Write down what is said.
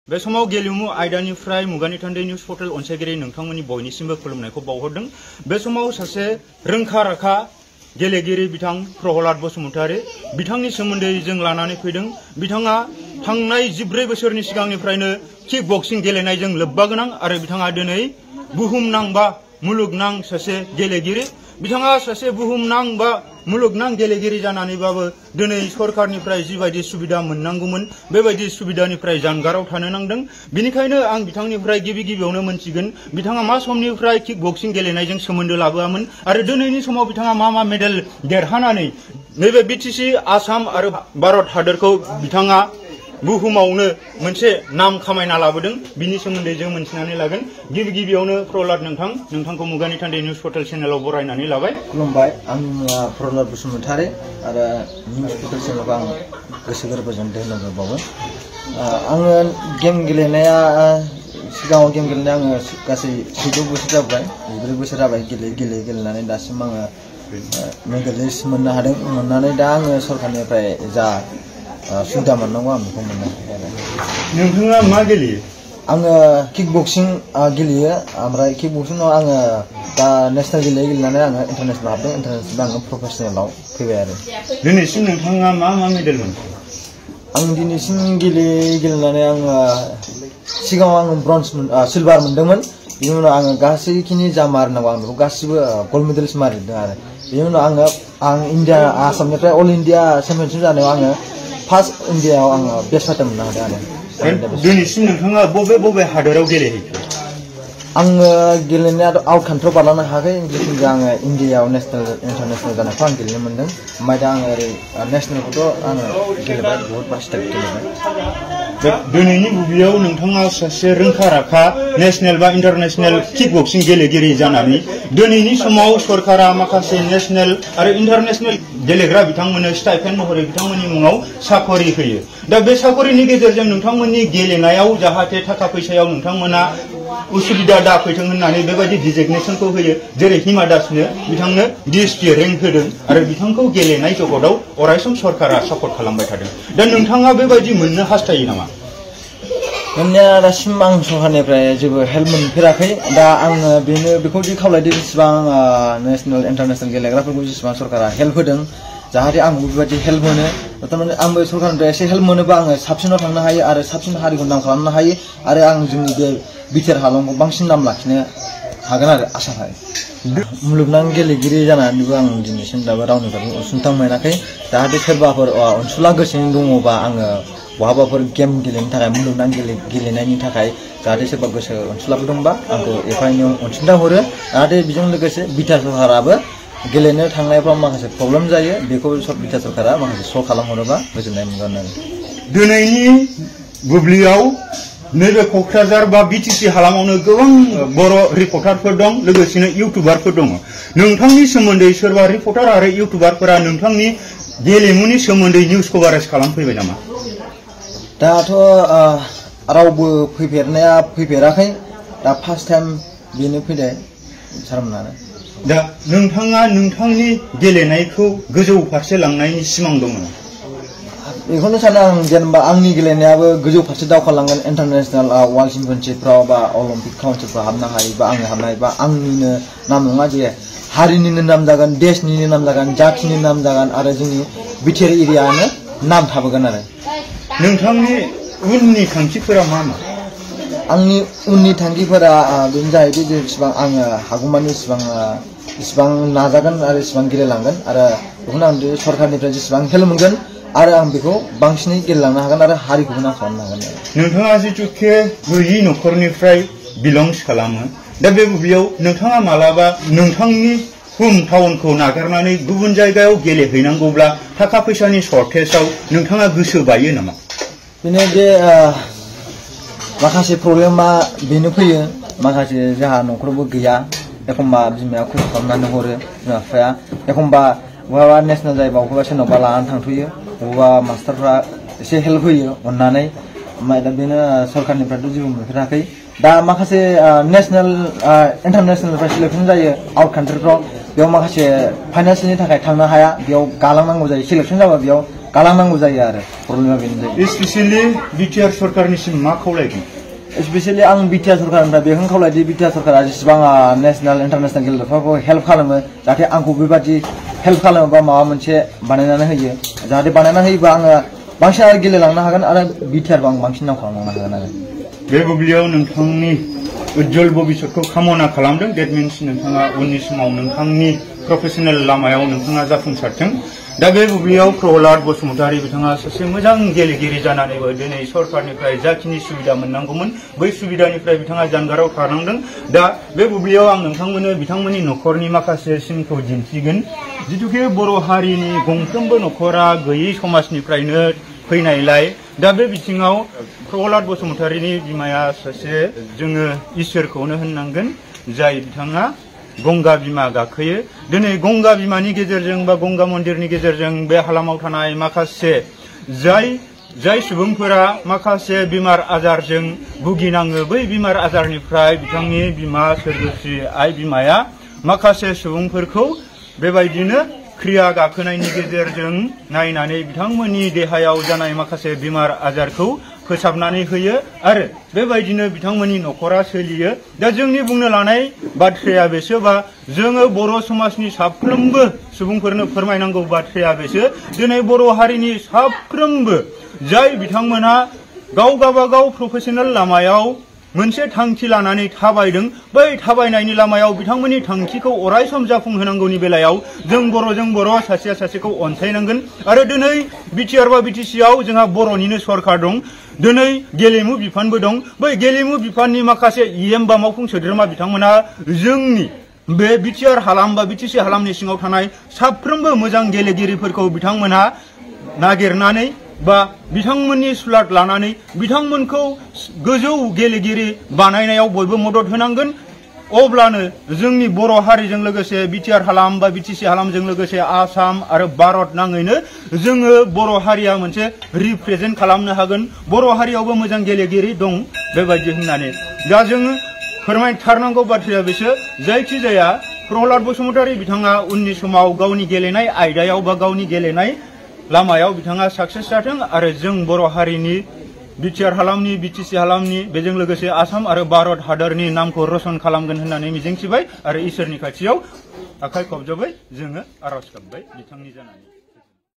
बे समाव गेलेमु आयदानिफ्राय मुगानि थान्दै निउज पर्टेल अनसायगिरि नोंथांमोननि बयनिसिमबो खुलुमनायखौ बावहरदों। बे समाव सासे रोंखा राखा गेलेगिरि बिथां प्रहलाद बसुमतारी बिथांनि सोमोन्दै जों लानानै फैदों। बिथाङा थांनाय 14 बोसोरनि सिगांनिफ्रायनो किक बक्सिं गेलेनायजों लोब्बा गोनां आरो बिथाङा दिनै बुहुमनां बा मुलुगनां सासे गेलेगिरि। बिथाङा सासे बुहुमनां बा मुलुगनां गेलेगिरि जानानैबाबो दिनै सरकारनिफ्राय जिबायदि सुबिदा मोननांगौमोन बेबायदि सुबिदानिफ्राय जानगाराव थानो नांदों। बिनिखायनो आं बिथांनिफ्राय गिबियावनो मोनथिगोन बिथाङा मा समनिफ्राय किक बक्सिं गेलेनायजों सोमोन्दो लाबोआमोन आरो दिनैनि समाव बिथाङा मा मेडेल देरहानानै नैबे बिटिसि आसाम आरो भारत हादरखौ बिथाङा बुहुमावनो मोनसे नाम खामायना लाबोदों। बिनि सोमोन्दै जों मोनथिनानै लागोन। गिबियावनो प्रहलाद नोंथांखौ मुगानि थान्दै निउज पर्टेल चेनेलाव बरायनानै लाबाय। खुलुमबाय, आं प्रहलाद बसुमतारी आरो निउज पर्टेल चेनेलखौ आं गोसो गोरबोजों धन्यबाद बावो। आङो गेम गेलेनाया सिगाङाव गेम गेलेनाया आङो गासै 14 बोसोर जाबाय, 14 बोसोर जाबाय गेलेनानै दासिम आङो मेडेल लिस्ट मोननो हादों। मोननानै दा आङो सरकारनिफ्राय जा सुबिदा मोननांगौ आं बेखौ मोननो हायो आरो। नोंथाङा मा गेलेयो? आङो किक बक्सिं गेलेयो। ओमफ्राय किक बक्सिंआव आङो दा नेसनेल गेलेनानै आङो इन्टारनेसनेल हाबदों। इन्टारनेसनेल आङो प्रफेसनेलाव फैबाय आरो। दिनैसिम नोंथाङा मा मेडेल मोनखो? आं दिनैसिम गेलेनानै आङो सिगाङाव आङो ब्रन्ज सिलभार मोनदोंमोन। बिनि उनाव आङो गासैखिनि जा मारिनांगौ आं बेखौ गासिबो गल्ड मेडेल्स मारिदों आरो। बिनि उनाव आं इन्डिया आसामनिफ्राय अल इन्डिया चेम्पियनशिप जानायाव आङो फार्स्ट इन्डियायाव आङो बेस्ट फाइटार मोननो हादों आरो। दिनैसिम नोंथाङा बबे हादोराव गेलेहैखो? आङो गेलेनायाथ' आउट कान्ट्रियाव बारलांनो हायाखै, जिखुनु आङो इन्डियायाव नेसनेल इन्टारनेसनेल जानायखौ आं गेलेनो मोन्दों। ओमफ्राय दा आङो ओरै नेसनेलखौथ' आङो गेलेबाय, बहुत बार स्टेट गेलेबाय। दिनैनि बुब्लियाव नोंथाङा सासे रोंखा राखा नेसनेल बा इन्टारनेसनेल किक बक्सिं गेलेगिरि जानानै दिनैनि समाव सरकारा माखासे नेसनेल आरो इन्टारनेसनेल गेलेग्रा बिथांमोननो स्टाइपेन्ड महरै बिथांमोननि मुङाव साखरि होयो। दा बे साखरिनि गेजेरजों नोंथांमोननि गेलेनायाव जाहाथे थाखा फैसायाव नोंथांमोना उसुबिदा दाफैथों होननानै बेबायदि डिजिगनेसनखौ होयो। जेरै हिमा दासनो बिथांनो DSP रेंक होदों आरो बिथांखौ गेलेनाय जगताव अरायसम सरकारा सापर्ट खालामबाय थादों। दा नोंथाङा बेबायदि मोननो हास्थायो नामा? मोननाया दासिम आं सरकारनिफ्राय जेबो हेल्प मोनफेराखै। दा आङो बेखौ खावलायदों जेसेबां नेसनेल इन्टारनेसनेल गेलेग्राफोरखौ जेसेबां सरकारा हेल्प होदों जाहाथे आंबो बेबायदि हेल्प मोनो। थारमाने आंबो सरकारनिफ्राय एसे हेल्प मोनोबा आङो साबसिनाव थांनो हायो आरो साबसिन हारिखौ नाम खालामनो हायो आरो आं जोंनि बे बिटिआर हालामखौ बांसिन नाम लाखिनो हागोन आरो आसा थायो। मुलुगनां गेलेगिरि जानानैबो आं दिनैसिम दाबो रावनिफ्रायबो अनसुंथाइ मोनाखै। जाहाथे सोरबाफोर अनसुला गोसोनि दङबा आङो बहाबाफोर गेम गेलेनो थाखाय मुलुगनां गेलेनायनि थाखाय जाहाथे सोरबा गोसो अनसुलाफोर दंबा आंखौ एफा एनै अनसुंथाइ हरो। जाहाथे बेजों लोगोसे बिटिआर सरकाराबो गेलेनो थांनायफ्राव माखासे प्रब्लेम जायो, बेखौ बिटिआर सरकारा माखासे सल्भ खालामहरोबा गोजोननाय मोनगोन आरो। दिनैनि बुब्लियाव नैबे क'क्राझार बा बिटिसि हालामावनो गोबां बर' रिपर्टारफोर दं, लोगोसेनो इउटुबारफोर दङ। नोंथांनि सोमोन्दै सोरबा रिपर्टार आरो इउटुबारफोरा नोंथांनि गेलेमुनि सोमोन्दै निउस कभारेज खालामफैबाय नामा? दाथ' रावबो फैफेराखै। दा फार्स्ट टाइम बेनो फैदों सारमोनानो। दा नोंथाङा नोंथांनि गेलेनायखौ गोजौ फारसे लांनायनि सिमां दङ? बेखौनो सानो आं, जेनेबा आंनि गेलेनायाबो गोजौ फारसे दावखोलांगोन। इन्टारनेसनेल वार्ल्ड चेम्पियनशिपफ्राव बा अलिम्पिक काउन्सिलफ्राव हाबनो हायोबा आंनो हाबनो आंनिनो नाम नङा जे हारिनिनो नाम जागोन, देशनिनो नाम जागोन, जाथिनि नाम जागोन आरो जोंनि बिटिआर एरियानो नाम थाबोगोन आरो। नोंथांनि उननि थांखिफोरा मा? आंनि उननि थांखिफोरा बेनो जाहैबाय जे जेसेबां आङो हागौमानि इसिबां नाजागोन आरो इसिबां गेलेलांगोन आरो बेखौनो आं सरकारनिफ्राय जेसेबां हेल्प मोनगोन आरो आं बेखौ बांसिनै गेलेलांनो हागोन आरो हारिखौबो नाम खालामनो हागोन। नोंथाङा जिथुखे गैयि न'खरनिफ्राय बिलंस खालामो, दा बे बुब्लियाव नोंथाङा मालाबा नोंथांनि होम टाउनखौ नागारनानै गुबुन जायगायाव गेलेहैनांगौब्ला थाखा फैसानि सर्टेजाव नोंथाङा गोसो बायो नामा? बेनो जे माखासे प्रब्लेमा बेनो फैयो। माखासे जोंहा न'खरावबो गैया। एखमबा बिमाया खस्थ' खालामनानै हरो, बिमा बिफाया एखमबा बहाबा नेसनेल जायोबा बहाबा सोरनावबा लानानै थांथ'यो, बहाबा मास्टारफ्रा एसे हेल्प होयो अननानै। ओमफ्राय दा बेनो सरकारनिफ्रायथ' जेबो मोनफेराखै। दा माखासे नेसनेल इन्टारनेसनेलनिफ्राय सिलेक्सन जायो आउट कान्ट्रिफ्राव, बेयाव माखासे फाइनान्सियेलनि थाखाय थांनो हाया, बेयाव गालांनांगौ जायो। सिलेक्सन जाबा बेयाव गालांनांगौ जायो आरो प्रब्लेमा बेनो जायो स्पेसियेलि बिटिआर सरकारनिसिम मा खावलायगोन स्पेसियेलि आं बिटिआर सरकारनिफ्राय बेखौनो खावलायदि बिटिआर सरकारा जेसेबां नेसनेल इन्टारनेसनेल गेलेग्राफोरखौ हेल्प खालामो जाहाथे आंखौ बेबादि हेल्प खालामोबा माबा मोनसे बानायनानै होयो जाहाथे बानायनानै होयोबा आङो बांसिन आरो गेलेलांनो हागोन आरो बिटिआरखौ आं बांसिन नाम खालामलांनो हागोन आरो बे बुब्लियाव नोंथांनि उज्जवल भबिष्यतखौ कामना खालामदों डेट मिन्स नोंथाङा उननि समाव नोंथांनि प्रफेसनेल लामायाव नोंथाङा जाफुंसारथों दा बे बुब्लियाव प्रहलाद बसुमतारी बिथाङा सासे मोजां गेलेगिरि जानानैबो दिनै सरकारनिफ्राय जाखिनि सुबिदा मोननांगौमोन बै सुबिदानिफ्राय बिथाङा जानगाराव थानांदों दा बे बुब्लियाव आं नोंथांमोननो बिथांमोननि न'खरनि माखासे सिनखौ दिन्थिगोन जिथुके बर' हारिनि गंफ्रोमबो न'खरा गैयै समाजनिफ्रायनो फैनायलाय दा बे बिथिङाव प्रहलाद बसुमतारीनि बिमाया सासे जोङो इसोरखौनो होननांगोन जाय बिथाङा गंगा बिमा गाखोयो दिनै गंगा बिमानि गेजेरजों बा गंगा मन्दिरनि गेजेरजों बे हालामाव थानाय माखासे जाय सुबुंफोरा माखासे बेमार आजारजों भुगिनाङो बै बेमार आजारनिफ्राय बिथांनि बिमा सोरगोस्रि आइ बिमाया माखासे सुबुंफोरखौ बेबायदिनो क्रिया गाखोनायनि गेजेरजों नायनानै बिथांमोननि देहायाव जानाय माखासे बेमार आजारखौ फोसाबनानै होयो आरो बेबायदिनो बिथांमोननि न'खरा सोलियो दा जोंनि बुंनो लानाय बाथ्राया बेसो बा जोङो बर' समाजनि साफ्रोमबो सुबुंफोरनो फोरमायनांगौ बाथ्राया बेसो दिनै बर' हारिनि साफ्रोमबो जाय बिथांमोना गावगाबागाव प्रफेसनेल लामायाव मोनसे थांखि लानानै थाबायदों बै थाबायनायनि लामायाव बिथांमोननि थांखिखौ अरायसम जाफुंहोनांगौनि बेलायाव जों बर' सासेया सासेखौ अनसायनांगोन आरो दिनै बिटिआर बा बिटिसिआव जोंहा बर'निनो सरकार दं दिनै गेलेमु बिफानबो दं बै गेलेमु बिफाननि माखासे इएम बा मावफुं सोद्रोमा बिथांमोना जोंनि बे बिटिआर हालाम बा बिटिसि हालामनि सिङाव थानाय साफ्रोमबो मोजां गेलेगिरिफोरखौ बिथांमोना नागिरनानै बा बिथांमोननि सुलाद लानानै बिथांमोनखौ गोजौ गेलेगिरि बानायनायाव बयबो मदद होनांगोन अब्लानो जोंनि बर' हारिजों लोगोसे बिटिआर हालाम बा बिटिसि हालामजों लोगोसे आसाम आरो भारत नाङैनो जोङो बर' हारिया मोनसे रिप्रेजेन्ट खालामनो हागोन बर' हारियावबो मोजां गेलेगिरि दं बेबायदि होननानै दा जोङो फोरमायथारनांगौ बाथ्राया बेसो जायखि जाया प्रहलाद बसुमतारी बिथाङा उननि समाव गावनि गेलेनाय आयदायाव बा गावनि गेलेनाय लामायाव बिथाङा साक्सेस जाथों आरो जों बर' हारिनि बिटिआर हालामनि बिटिसि हालामनि बेजों लोगोसे आसाम आरो भारत हादरनि नामखौ रोशन खालामगोन होननानै मिजिंथिबाय आरो इसोरनि खाथियाव आखाइ खबजोबै जोङो आर'ज गाबबाय बिथांनि जानानै